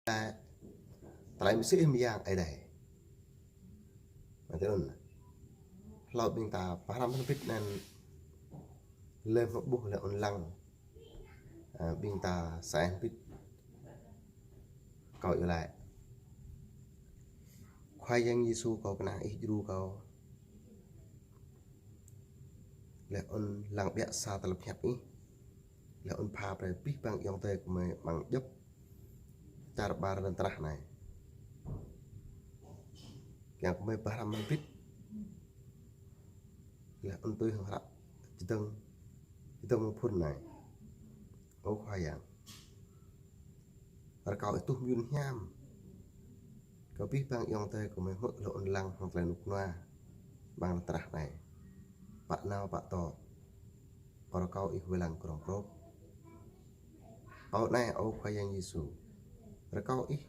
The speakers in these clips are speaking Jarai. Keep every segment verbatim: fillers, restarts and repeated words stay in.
Tơlơi mơsih mơyang Ơi Adai. Mă tơ anŭn. Hlâo ƀing ta pơhrăm hrŏm hơbĭt anŭn lĕ mơ̆ ƀuh lĕ ôn lăng. Ơ, ƀing ta sa hơbĭt. Kâo iâu laĭ. Khua Yang Yêsu kâo kơnang Ih djru kâo. Lĕ ôn lăng ƀiă sa tơlơi pơhiăp Ih. Lĕ ôn pha brơi abih bang ayŏng adơi gơmơi amăng djŏp čar ƀar lŏn tơnah anai. Kiăng gơmơi pơhrăm hơbĭt. Lĕ ôn tui hăng hră čơdơ̆ng, čơdơ̆ng mơ̆ng phŭn anai. Ơ Khua Yang. Rơkâo Ih tuh mơyŭn hiam. Kơ abih bang ayŏng adơi gơmơi hmư̆ lĕ ôn lăng hăng tơlơi rơnŭk rơnua amăng lŏn tơnah anai. Pă nao pă dŏ. Kâo rơkâo Ih wai lăng krong krŏp. Kâo anai, ơ Khua Yang Yêsu. Rơkâo Ih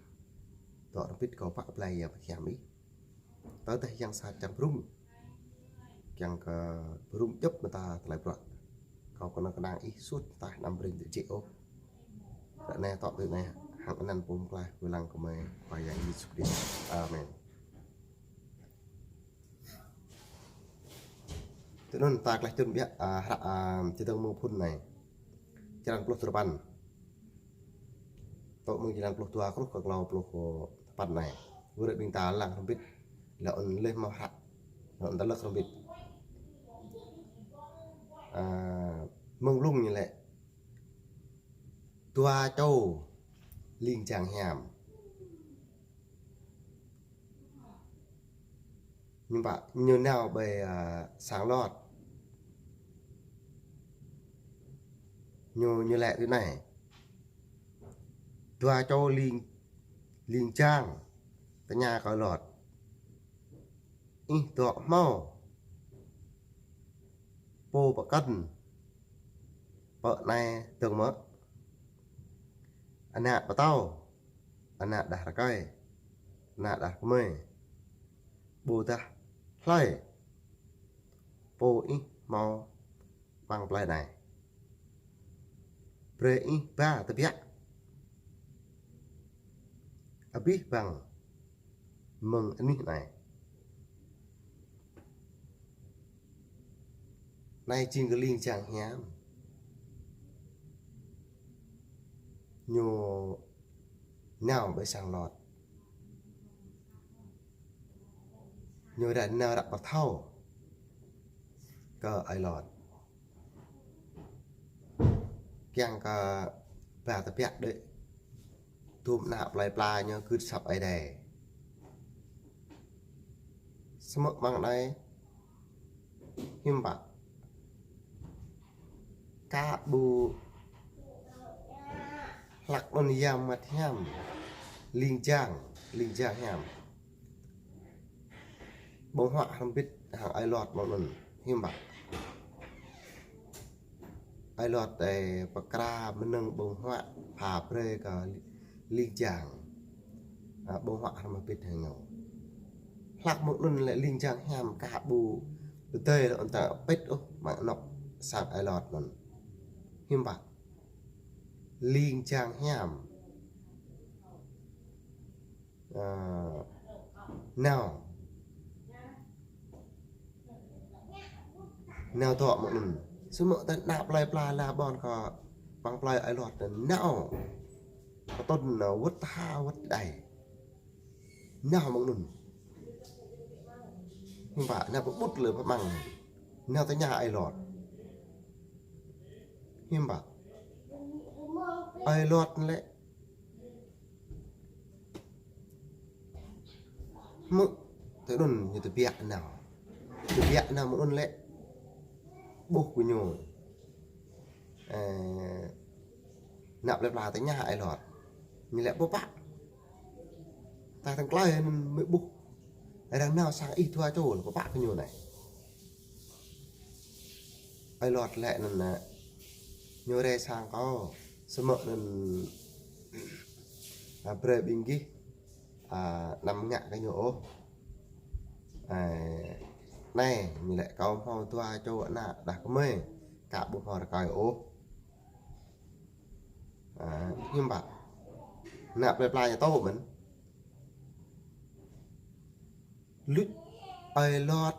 dŏ hrŏm hơbĭt kâo pă blai Yang Bơngăt Hiam Ih. Tơdah yang sat čang brŭng, kiăng kơ brŭng djŏp mơta tơlơi bruă. Kâo kơnơ̆ng kơnang Ih sut tah anăm brơi tơjĕ ôh. Ră anai dŏ tui anai hăng anăn Pô Pơklaih wai lăng gơmơi Khua Yang Yêsu Krist. Amen. Tui anŭn ta klaih čun ƀiă, a, hră, a, čơdơ̆ng mơ̆ng phŭn anai. Črăn pluh duapăn. Tŏ mơ̆ng črăn pluh dua truh kơ klâo pluh duapăn anai. Wơ̆t ƀing ta lăng hrŏm hơbĭt. Lĕ ôn leh mơ̆ hră. Lĕ ôn tơlăk hrŏm hơbĭt. A, mơ̆ng blung ñu lĕ. Dua čô ling jang hiam. Hiư̆m pă ñu nao ƀơi, a, sang Lot. Ñu, ñu laĭ tui anai. Dua čô ling, ling jang tơña kơ Lot. Ih dŏ hmâo pô pơkŏn pơ anai dơ̆ng mơ̆? Ană pơtâo, ană đah rơkơi, ană đah kơmơi. Ƀôdah hlơi pô ih hmâo amăng plơi anai. Brơi ih ba tơbiă. Abih bang mơ̆ng anih anai. Anai jing kơ ling jang hiam. Ñu nao ƀơi sang Lot. Ñu ră nao ră pơthâo kơ ơi Lot. Kiăng kơ ba tơbiă đơi. Dôm ană plơi pla ñu gưt asăp Ơi Adai. Samơ̆ amăng anai hiư̆m pă. Ka ƀu hlak anŭn Yang Bơngăt Hiam. Ling jang, ling jang hiam. Ƀơ̆ng huă hrŏm hơbĭt hăng ơi Lot mơ̆ng anŭn. Hiư̆m pă. Ơi Lot đơi pơkra mơnơ̆ng ƀơ̆ng huă pha brơi kơ ling jang. A, ƀơ̆ng huă hrŏm hơbĭt hăng ñu. Hlak mơ̆ng anŭn lĕ ling jang hiam ka ƀu pơdơi lĕ ôn ta pĭt ôh mă anŏ sang ơi Lot anŭn. Hiư̆m pă. Ling jang hiam. Ơ, nao. Nao dŏ mơ̆ng anŭn. Samơ̆ tơ ană plơi pla la ƀôn kơ amăng plơi ơi Lot anŭn nao. Kơ tŭn nao wơ̆t tha wơ̆t đai. Nao mơ̆ng anŭn. Hiư̆m pă, nao pơƀut lĕ pơmăng. Nao tơña ơi Lot. Hiư̆m pă. Ơi Lot lĕ. Hmư̆, tơ anŭn ñu tơbiă nao. Tơbiă nao mơ̆ng anŭn lĕ. Ƀuh kơ ñu. Ơ, ană plơi pla tơña ơi Lot. Ñu lĕ pơpă. Ta tơ̆ng klơi anŭn mơ̆ ƀuh. Arăng nao sang ih dua čô lĕ pơpă kơ ñu anai. Ơi Lot lĕ anŭn, ơ, ñu rai sang kâo. Samơ̆ anŭn, a, brơi ƀing gih, a, anăm ngă kơ ñu ôh. A, anai, ñu lĕ kâo hmâo dua čô ană đah kơmơi. Ka ƀu hmâo rơkơi ôh. A, hiư̆m pă. Ană plơi pla ñu tŏ mơ̆n. Luč ơi Lot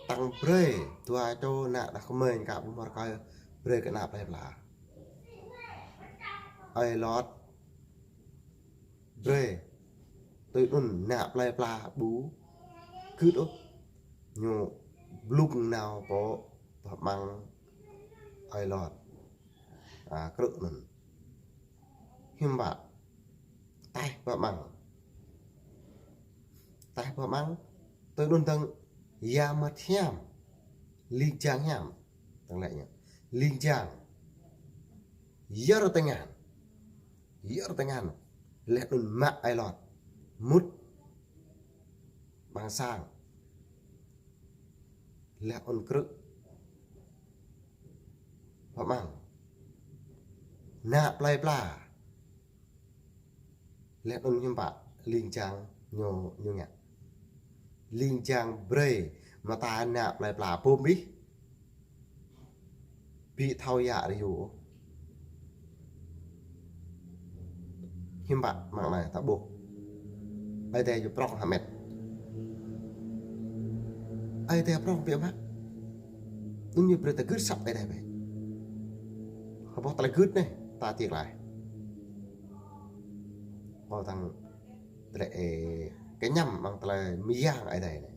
tăng brơi dua čô ană đah kơmơi ñu ka ƀu mơ̆r kơ brơi kơ ană plơi pla. Ơi Lot brơi. Tui anŭn ană plơi pla ƀu gưt ôh. Ñu blung nao pơ pơmăng ơi Lot. A, krư̆ anŭn. Hiư̆m pă? Taih pơmăng. Taih pơmăng. Tui anŭn dơ̆ng ia mơ̆t hiam. Ling jang hiam. Tăng lĕ ñu. Ling jang. Yơr tơngan. Yơr tơngan. Laih anŭn mă ơi Lot mŭt ƀăng sang. Laih anŭn krư̆ pơmăng. Ană plơi pla. Laih anŭn hiư̆m pă ling jang ñu, ñu ngă. Ling jang brơi mơta ană plơi pla pum abih. Ƀu thâo yă rơyô. Hiư̆m pă mơ̆ng anai ta ƀuh. Ơi Adai ñu prŏng hơmet. Ơi Adai prŏng biă mă. Anŭn ñu brơi ta gưt asăp Ơi Adai bĕ. Hơbŏ tơlơi gưt anai, ta tiek laih. Ƀu tăng tơlơi, ơ, kơñăm mơ̆ng tơlơi mơyang Ơi Adai anai.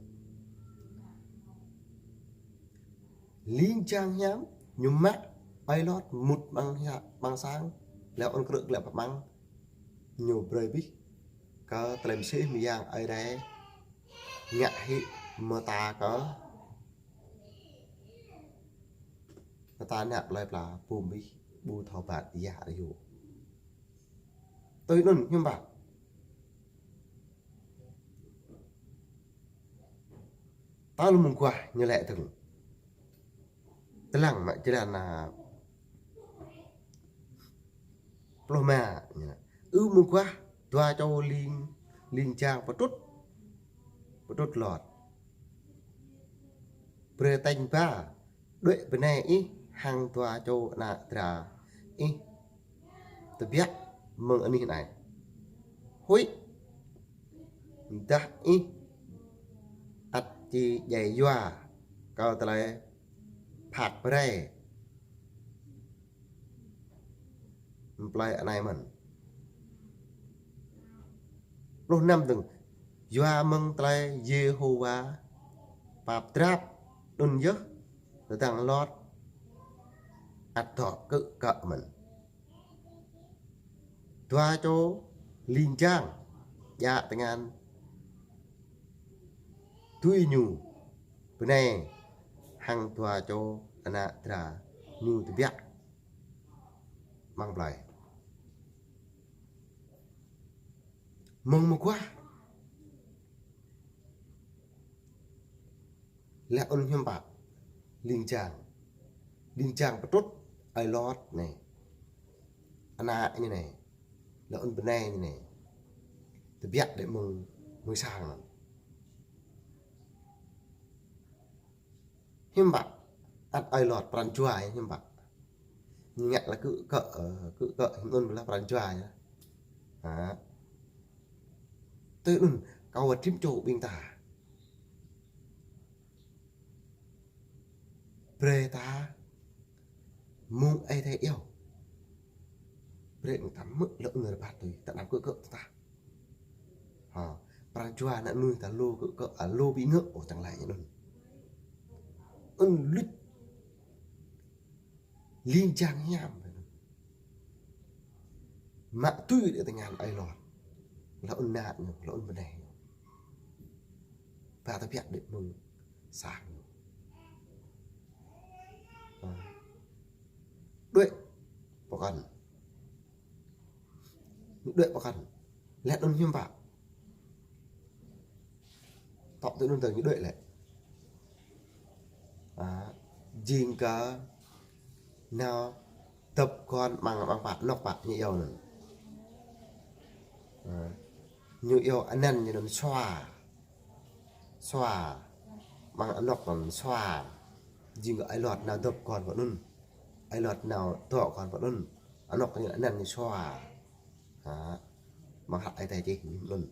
Ling jang hiam, ñu mă ơi Lot mŭt ƀăng hia, ƀăng sang, laih anŭn krư̆ glaĭ pơmăng, ñu brơi abih kơ tơlơi mơsêh mơyang Ơi Adai ngă hĭ mơta kơ mơta ană plơi pla pum abih ƀu thâo bat yă rơyô. Tui anŭn hiư̆m pă? Tal mơguah ñu lĕ dơ̆ng. Tơlăng mă jơlan, a, pluh mă ñu lĕ. Ư mơguah dua čô ling, ling jang pơtrŭt. Pơtrŭt Lot. Brơi tañ ba. Đuaĭ bơnai ih hăng dua čô ană dra ih tơbiă mơ̆ng anih anai. Huĭ, dah ih ăt či djai yua kơ tơlơi phak brơi plơi anai mơ̆n. Pluh năm dơ̆ng, yua mơ̆ng tơlơi Yêhôwa pap drap anŭn yơh, tơdang Lot ăt dŏ kơ̆ kơ̆ mơ̆n. Dua čô ling jang djă tơngan dưi ñu bơnai hăng dua čô ană dra ñu tơbiă amăng plơi. Mơ̆ng mơguah laih anŭn hiư̆m pă ling jang. Ling jang pơtrŭt ơi Lot anai. Ană ñu anai. Laih anŭn bơnai ñu anai. Tơbiă đĕ mơ̆ng, mơ̆ng sang anŭn. Hiư̆m pă ăt ơi Lot pran jua hiư̆m pă. Ñu ngă laĭ kơ̆ kơ̆, ơ, kơ̆ kơ̆ hiư̆m anŭn ƀu laĭ pran jua yơh. Ha. Tui anŭn kâo wơ̆t rĭm čô ƀing ta. Brơi ta mơ̆ng Ơi Adai iâu. Brơi mơ̆ng ta mơ̆ lŏ nơ̆r rơbat tui ta anăm kơ̆ kơ̆ ta. Ha, pran jua ană mơnuih ta lu kơ, kơ, a, lu ƀing ngă, ôh, čang laĭ anŭn. Anŭn luč ling jang hiam. Mă tui đĕ tơngan ơi Lot. Laih anŭn ană ñu, laih anŭn bơnai ñu. Ba tơbiă đĕ mơ̆ng sang ñu. Ha. Đuaĭ pơkŏn. Ñu đuaĭ pơkŏn. Laih anŭn hiư̆m pă. Tŏ tui anŭn tơ ñu đuaĭ lĕ. A, jing kơ nao dŏp kon amăng, amăng pă, anŏk pă ñu iâu anŭn. A, ñu iâu anăn ñu anŭn Sua. Sua. Amăng anŏk anŭn Sua. Jing kơ ơi Lot nao dŏp kon pơ anŭn. Ơi Lot nao dŏ kon pơ anŭn. Anŏk ñu anăn ñu Sua. Ha. Mơ̆ng hră Ơi Adai čih ñu anŭn.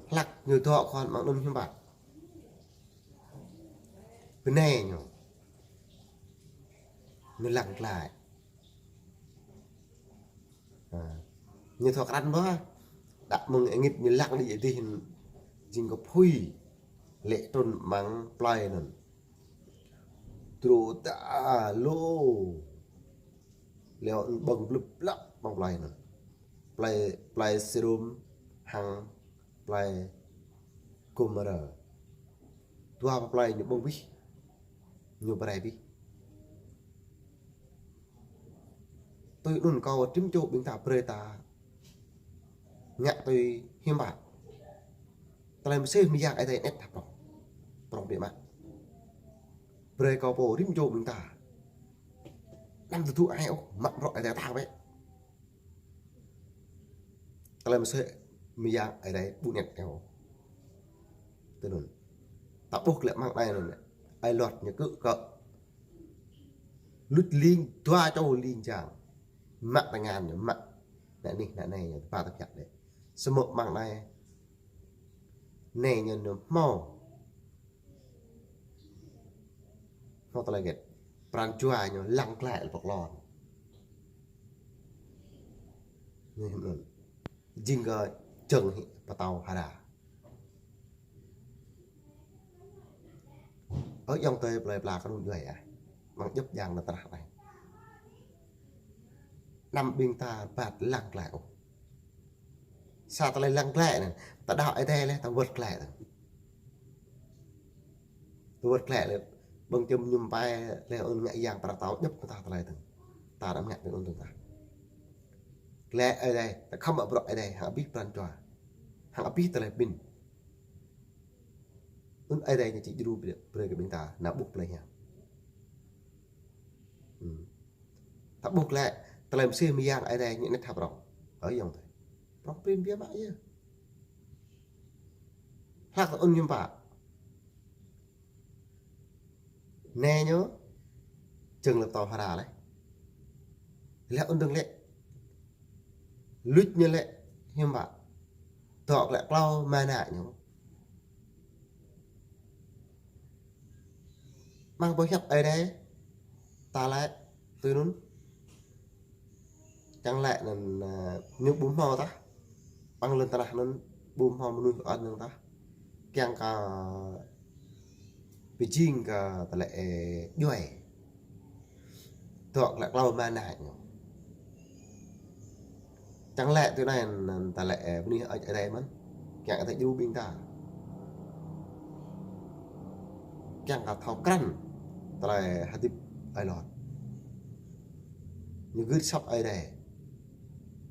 Hlăk ñu dŏ kơ hăng anŭn hiư̆m pă. Bơnai ñu. Ñu lăng glaĭ. Ha. Ñu thâo krăn ƀơh. Đă mơ̆ng êngĭt ñu lăng đĭ adih jing kơ phui. Lĕ trŭn amăng plơi anŭn. Truh ta lu. Lĕ ƀơ̆ng blŭp blăp amăng plơi anŭn. Plơi, plơi Sôđôm hăng plơi Gômôrơ. Dua pơ plơi ñu ƀơ̆ng abih. Ñu brơi abih. Tui anŭn kâo rĭm čô ƀing ta brơi ta ngă tui hiư̆m pă. Tơlơi mơsêh mơyang Ơi Adai anet hă prŏng. Prŏng biă mă. Brơi kâo pô rĭm čô ƀing ta. Anăm tơdu ai ôh, mă bruă Ơi Adai ta wơ̆t. Tơlơi mơsêh mơyang Ơi Adai ƀu anet ôh. Tui anŭn. Ta ƀuh glaĭ amăng anai anŭn. Ơi Lot ñu kơ kơ. Luč ling, dua čô ling jang. Mă tơngan ñu, mă. Anai anai, anai ñu, tơpă tơpă đĕ. Samơ̆ amăng anai. Anai ñu, ñu hmâo. Hmâo tơlơi hơget. Pran jua ñu lăng glaĭ lĕ pơklon. Ñu hiư̆m anŭn. Jing kơ jơ̆ng hĭ pơtao hơra. Ơ ayŏng adơi plơi pla kơnung djuai ah. Amăng djŏp djang lŏn tơnah anai. Anăm ƀing ta rơbat lăng glaĭ ôh. Sa tơlơi lăng glaĭ anŭn, ta đaŏ Ơi Adai lĕ, ta wơ̆t glaĭ anŭn. Ta wơ̆t glaĭ lĕ, ƀơ̆ng čum mơñum pai lĕ ôn ngă yang pơrăk tao djŏp mơta tơlơi dơ̆ng. Ta anăm ngă ƀing ôn dơ̆ng tah. Glaĭ Ơi Adai, ta khŏm mă bruă Ơi Adai, hăng abih pran jua. Hăng abih tơlơi pơmĭn. Ôn Ơi Adai ñu či djru brơi, brơi kơ ƀing ta, nao ƀuh plơi hiam. Hmm. Ta ƀuh glaĭ, tơlơi mơsêh mơyang Ơi Adai ñu anet hă prŏng. Ơ ayŏng adơi. Prŏng prin biă mă yơh. Hlăk ta ôn hiư̆m pă. Anai ñu, jơ̆ng lĕ pơtao hơra lĕ. Lĕ ôn dơ̆ng lĕ. Luč ñu lĕ hiư̆m pă. Dŏ glaĭ klâo mơnă ñu. Amăng boh hiăp Ơi Adai, ta lĕ tui anŭn. Čang lĕ anŭn, ơ, ñu ƀu hmâo tah. Amăng lŏn tơnah anŭn ƀu hmâo mơnuih ôh anŭn tah. Kiăng kơ pơjing kơ tơlơi, ơ, djuai. Dŏ glaĭ klâo mơnă ñu. Čang lĕ tui anai anŭn ta lĕ, ơ, bơni Ơi Adai mơ̆n. Kiăng Ơi Adai djru ƀing ta. Kiăng kơ thâo krăn tơlơi hơdip Ơi Lot. Ñu gưt asăp Ơi Adai.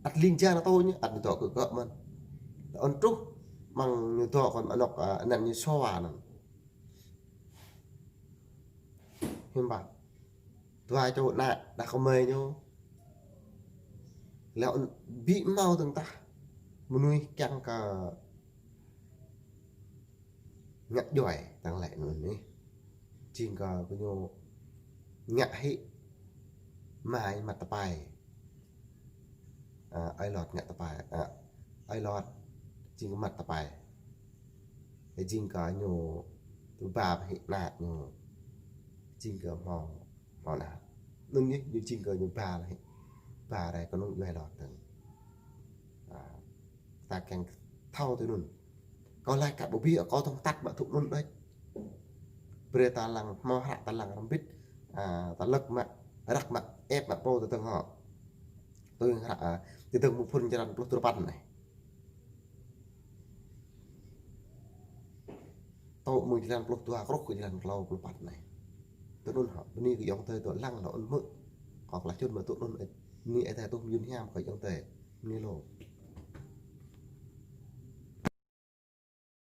Ăt ling jang na tô ñu, ăt ñu dŏ kơ kơ mơ̆n. Ôn truh amăng ñu dŏ kơ anŏk, ơ, anăn ñu Sôwa anŭn. Hiư̆m pă. Dua čô ană đah kơmơi ñu. Lĕ ôn ƀu hmâo dơ̆ng tah. Mơnuih kiăng kơ ngă djuai tơlơi anŭn anai. Jing kơ gơñu ngă hĭ mai măt tơpai. Ơ, Ơi Lot ngă tơpai. Ơ, Ơi Lot jing kơ măt tơpai. Jing kơ ñu tơba hĭ ană ñu. Jing kơ hmâo, hmâo ană. Anŭn yơh, ñu jing kơ ñu ba lĕ hĭ. Ba rai kơnung djuai Ơi Lot dơ̆ng. Ơ, ta kiăng thâo tui anŭn. Kâo laĭ kơ ƀu ƀiă, kâo tŏng tăt mă tŭ anŭn đôč. Brơi ta lăng hmâo hră, ta lăng rơmbit, ơ, ta lăk mă, răk mă, ĕp mă pô tơdơ̆ng hŏ. Tui hră, ơ, tơdơ̆ng mơ̆ng phŭn jơlan pluh duapăn anai. Tŏ mơ̆ng jơlan pluh dua truh kơ jơlan klâo pluh păt anai. Tui anŭn hŏ, bơni kơ ayŏng adơi dŏ lăng lŏ ôn hmư̆. Kâo klah čŭn mă tŭ anŭn, ơ, bơni Ơi Adai tuh mơyun hiam kơ ayŏng adơi. Bơni lu.